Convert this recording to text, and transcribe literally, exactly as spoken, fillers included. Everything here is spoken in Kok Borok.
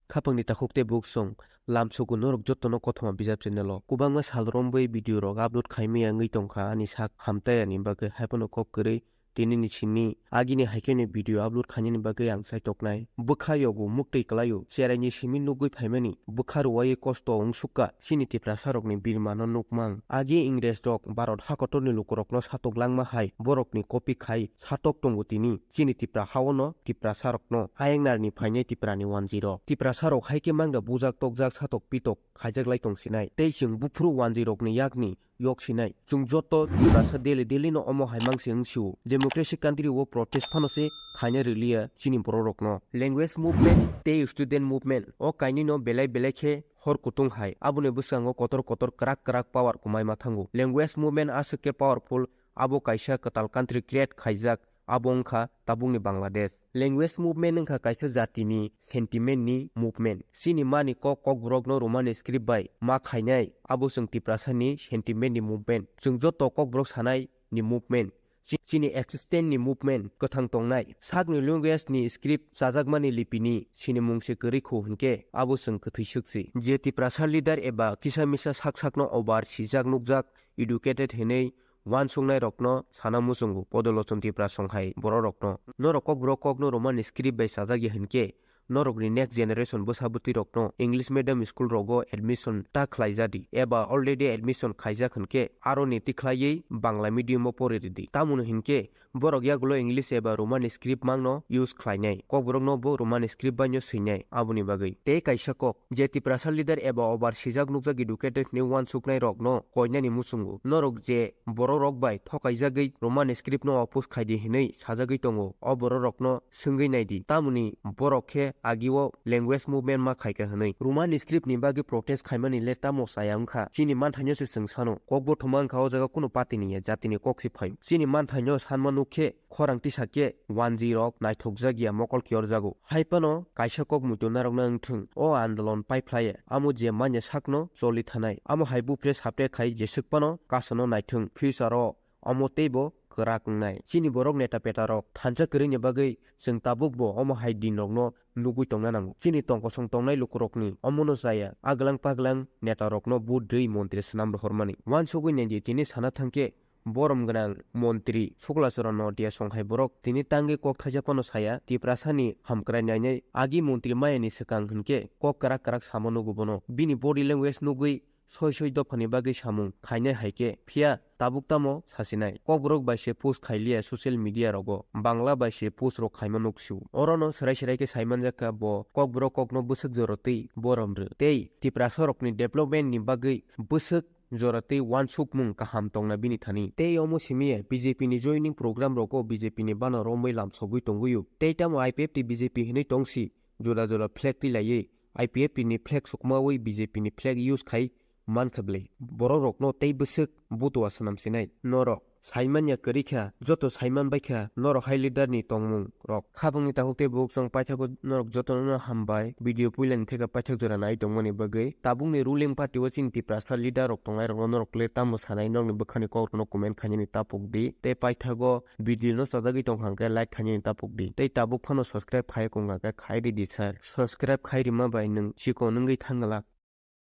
Khapangni takhuk tei buksong lamsogo norok jotono Kothoma Bijap channel o. Kwbangma sal romwi video rok upload khaimaya wngwi tongkha ani sak hamtayani bagwi, haiphano kok kwrwi tinini simi agini haikheno video upload khainani bagwi ang chaitoknai. Bwkha yogo muktwi kwlaio, cheraini simi nugwi phaimani bwkha rwui kosto wngsukha chini Tiprasarokni birmano nukmang. Agi Ingresrok Bharat hakotorni lukurokno satok langma hai borokni copy khai satok tongo tini. Chini Tipra haono Tiprasarokno ayang narni phainai Tiprani wanjwirok. Tiprasarok hai khe mangda bujak tokjak satok pitok khaijak lai tongsinai. Tei chwng buphuru wanjwirokni yakni yok sinai. Chwng joto Tiprasa daily daily no omo hai mangsi wng sio. Democracy country o protest phano se khaina rwliya chini bororokno. Language movement tei student movement o kainwi no belai belai khe hor kutung hai. Aboni bwskango kotor kotor kwrak kwrak power kwmai ma thango. Language movement aswk khe powerful, abo kaisa kwtal country create khaijak, abo wngkha tabukni Bangladesh. Language movement wngkha kaisa jatini sentiment ni movement. Chini mani kok kokborokno Roman script bai ma khainai, abo chwng Tiprasani sentiment ni movement. Chwng joto kokborok sanai ni movement. Chi-, chini existence ni movement kwthang tongnai. Sakni language ni script chajakmani lipini sinimung se kwrwi khu hinkhe abo chwng kwthwi swk si. Je Tiprasa leader eba kisa misa sak sakno obar sijak nukjak, educated hinwi uansuknai rokno sana muchungo Podolochon Tiprasong hai bororokno. Norok kokborok kokno Roman script bai chajak ya hinkhe norokni next generation bwsa bwtwi rokno English medium school rogo admission ta khlaijadi eba already admission khaijak hinkhe aroni tikhlaiwi Bangla medium o pori ridi. Tamoni hinkhe borok yagulo English eba Roman script mangno use khlainai, kokborokno bo Roman script baino swinai. Aboni bagwi tei kaisa kok, je Tiprasa leader eba obar sijak nukjak educated hinwi uansuknai rokno koinani muchungo. Norok je bororok bai thokaijagwi Roman script no oppose khaidi hinwi sajagwi tongo, o bororokno swngwi naidi. Tamoni borok khe agio language movement ma khaika hinwi. Roman script ni bagwi protest khaimani le tamo chaya wngkha? Chini manthaino se chwng sano. Kokbo thoma wngkha o jaga kunu party ni ya, jatini kok se phaio. Chini manthaino sanma nuk khe khorang tisa khe wanjwi rok naithokjak ya mokol kiyorjago. Haiphano kaisa kok muitu narwkna wngthwng, o andolon paiphlaiya, amo je manya sakno choli thanai. Amo hai bupre sapre khai jeswk phano kasano naithwng, future o omo teibo kwrak wngnai. Chini borok neta peta rok thansa kwrwini bagwi chwng tabuk bo omo hai din rokno nugwi tongna nango. Chini tongkosong tongnai lukurokni omono chaya, aglang paglang neta rokno vote rwi montri swnam rohormani. Uansugwi naidi tini sana thangkhe borom gwnang montri Suklachorano Diasong hai borok tini tangwi kok thaisa phano saya, Tiprasani hamkrai nainai agi montri mayani swkang hinkhe kok kwrak kwrak samo nugo bono. Bini body language nugwi soi soi dophani bagwi samung khainai hai khe, phiya tabuk tamo sasinai. Kokborok bai se post khailiya social media rogo, Bangla bai se post rok khaima nuksio. Orono swrai swrai khe saimanjakha bo kokborok kokno bwswk jorotwi borom rw tei Tiprasa rokni development ni bagwi bwswk joratwi uansukmung kaham tongna bini thani. Tei omo simiya B J P ni joining program rogo B J P ni bana romwi lamsogwi tongwio. Tei tamo I P F T B J P hinwi tongsi, jora jora flag twi laiwi I P F T ni flag sukmawi B J P ni flag use khai mankha bwlai. Borok rokno tei bwswk butua swnam sinai. Norok saimanya kwrwi kha, joto saiman bai kha norok hai leader ni tongmung rok. Khabangni takhuk tei bukhuk chwng paithago norok jotono no hambai. Video puilani theka paithak jora nai tongmani bagwi. Tabukni ruling party o chini Tiprasa leader rok tongnai rokno norok le tamo sanai, nokni bwkhani kok rokno comment khainani tapuk di. Tei paithago video no chajagwi tongkha hwnkhe like khainani tapuk di. Tei tabuk phano subscribe khai kong kha khe khai ridi sir. Subscribe khai rima bai nwng chikon wngwi thang glak.